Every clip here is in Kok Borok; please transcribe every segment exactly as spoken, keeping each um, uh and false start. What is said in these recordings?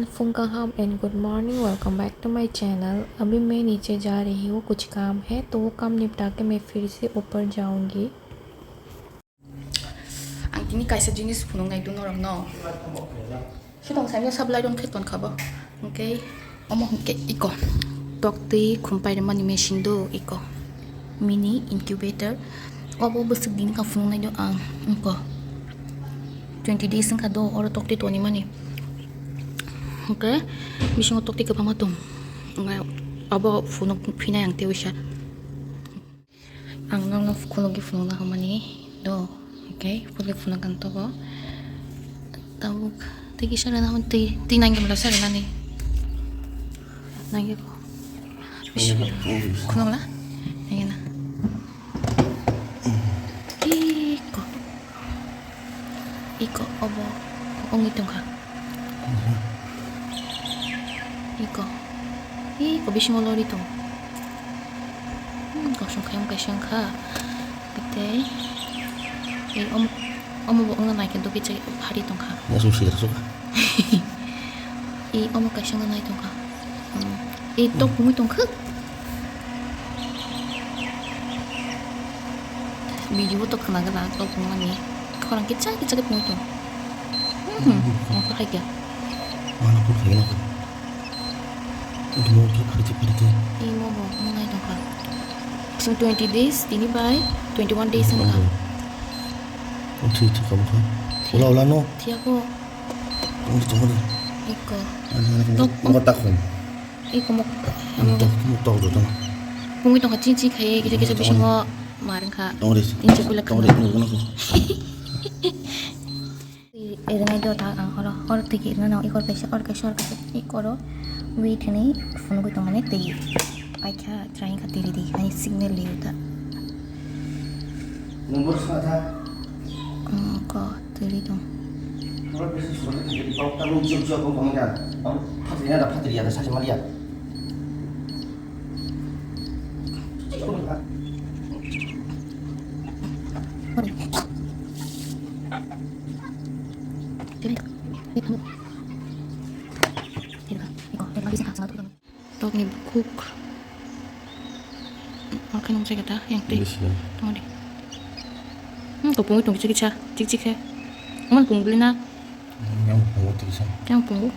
Phung kaham and good morning, welcome back to my channel। अभी मैं नीचे जा रही हूँ, कुछ काम है, तो वो काम निपटा के मैं फिर से ऊपर जाऊँगी। Ang tini kaisa jinis phunuknai do norokno. Sudong saimya supply rong khe tonkha bo. Hwnkhe omo hwnkhe iko tok twi khumpai rwmani machine do iko mini incubator. Obo bwswk din kha phunuknai do ang iko twenty days wngkha do oro tok twi tonwi mani. Hwnkhe bisingo tok twi kwbangma tong. Hwnkhe obo phunuk phinai ang tei uisa. Ang nokno khulugwi phunukna hwnmani do, hwnkhe khulugwi phunukna togo. Tabuk tei kisa rwna hwn twi, twi nangya mala sa rwnani. Nangya ko. Bish-, khulugla? Nangya na. Iko. Iko obo wngwi tongkha. Iko. Iko bisingo lori tong. Hmm, kosong khe wng kaisa wngkha. Tei, ei, omo, omo bo wngna nai khe dogwi chai phari tongkha. Nasing sida suka. Ei, omo kaisa wngna nai tongkha. Hmm. Ei, tok pungwi tongkha. Video to khna gana, tok pungmani. Khorang kicha kicha khe pungwi tong. Hmm, hmm. Omo khai khe. Mana pun khai na. Imo khe pharite pharite. Imo bo, imo nai tongkha. Chwng twenty days, tini bai twenty one days wngkha. Thwi thwi kha bwkha. Ola ola no. Thiya ko. Tongri tongri. Iko. Ani ani tok. Mo ta khum. Iko mo. Tok mo tok do tong. Pungwi tongkha ching ching khai kisa kisa bisingo mar wngkha. Tongri. Inche pula tongri. Tongri. Ernai do ta ang oro, oro tiki ernai no, ikor kaisa, oro kaisa, oro kaisa, ikoro wait hwnwi phunugwi tongmani twi paikha, try kha twi ridi, ani signal liu ta. Number sa tha. Hmm, ko twi ri tong. Oro kaisa surat twi ridi, pau ta nung jok jok ko kong ya, pau phatri ya da, phatri ya da, sa mali ya. Tokni bukhuk. Oke, nung jaga ta, yang tei. Bisi. Tunggu deh. Hmm, kau pungwi tunggu cik cik sa, cik cik he. Aman pungwi na. Yang pungo tisa. Yang pungo.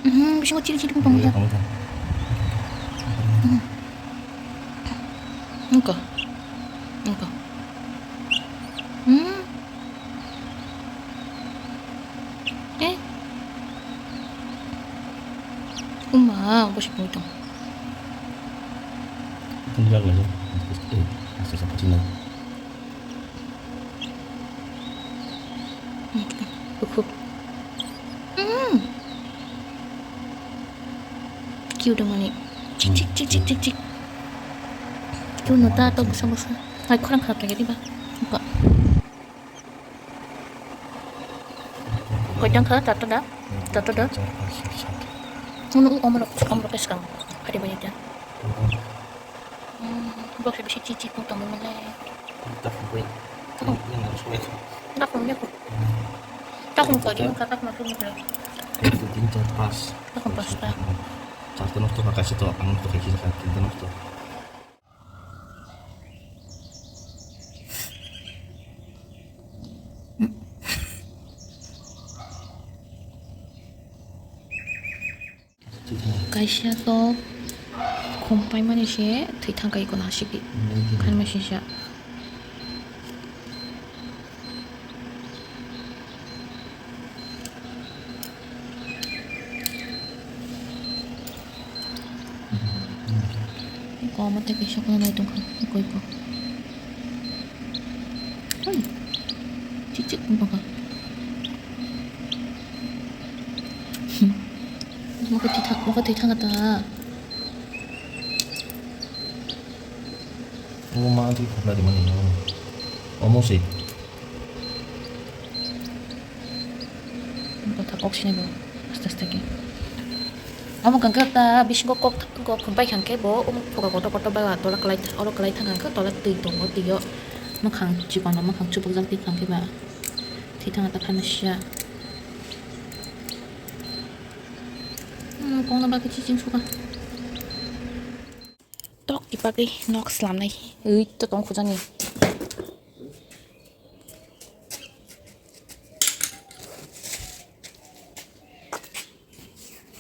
Mhm, bisingo chiri chiri pungo. Iya, pungo. Mhm. Engko. Engko. Hmm. Eh. Uma, bosi pungo tong. Tunggu lagi. Eh, asa asa pacina. Bukhuk. Hmm. Cute mani. Chik, chik, chik, chik, chik, chik. Cute no ta to bwsa bwsa. Ai khorang kha ta gari ba. Ba. Koi tang kha ta ta da. Ta ta da. Uno u omro omro keskang. Hari banyak ya. Hmm, boksa bisi chichi pun tongwi male. Takhum bai. Takhum. Yang harus baik. Takhum ya, takhum kau di muka takhum tu muka. Itu tin char pas. Takhum pas ta. Char ta nosto ka kaisa to ang nosto kaisa ka tin ta nosto. Kaisa to khum paimani se thwi thang kai kono hasiki. Khanma sisa. Ko omo tei kaisa kono nai tongkha, koi ko. Oi. Chik chik wng tongkha. Mokhe twi thang, mokhe twi thang ta. Omo ma twi khopla rimani no. Omo se. Kok sinai bo, aste aste khe. Omo kangkhe ta bisingo kok, kok khum pai kha khe bo, omo phoka kotor kotor bai tola kwlai, oro kwlai thang khe tola twi tongo, twi o mwkhang chikon rok mwkhang chubukjak twi kha khe ba thwi thang ta pharmacy ya. Kongna bagwi chiching suka. Tok tipagwi nok slamnai. Ui to tong khujani.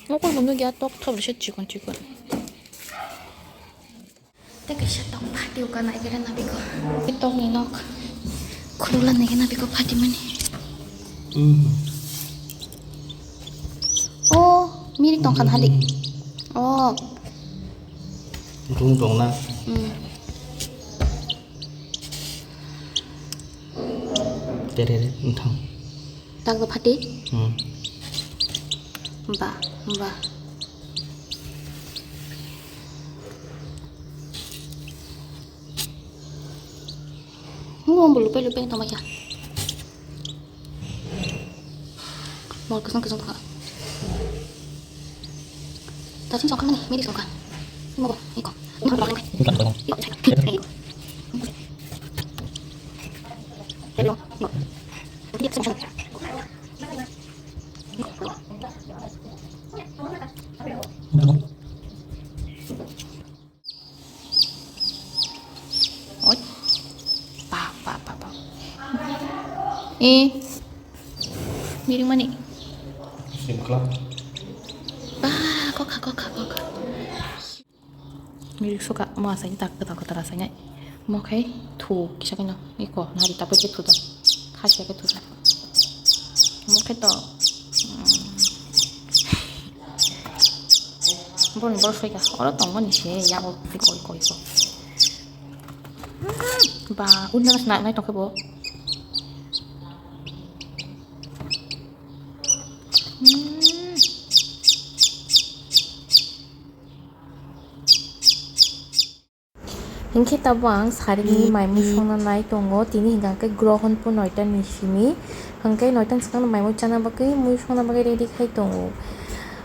Mokol munu gya tok thop se chikon chikon. Tei kaisa tok phati o kana ekere nabiko. Tei tok ni nok khulula nege nabiko phati mani. Mm. O miri tong khan hadi. O. Rung tong na. Mm. Tere re nthang. Tang phati. Hmm. Ba, ba. Mo bulu pelu peng tama ya. Mo kesang kesang pa. Tasing songkang ni, miri songkang. Mo ko, iko. Mo ko, iko. Iko. Hello. Oi. Pa, pa, pa, pa. Eh. Miring mani. Sim khlak. Ba, kokha, kokha, kokha. Mirik suka mo asai tak kwtal kwtal asai nai. Mo khai thu kisa kino iko nari tapoi khe thu da. Khasia khe thu da. Mo khai to. Bor bor soi ka. Oro tong mani se ya o iko iko iko. Ba unna sna nai tong khe bo. Hmm. Hinkhe tabuk ang sarini maimui songna nai tongo, tini hinkha khe grohon po noita ni simi, hinkhe noita ni swkang maimui chana bagwi mui songna bagwi ready khai tongo.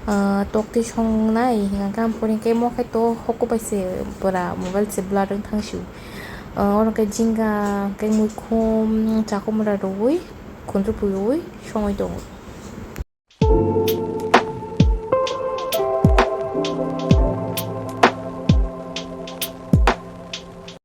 Ah, tok twi songnai hinkha khe, ampori hinkhe mo khai to hoko bai se pura mobile se blur wng thang sio. Ah, oro khe jinga, khe muikhum, chakhumra rwui, khundru pui rwui songwi tongo.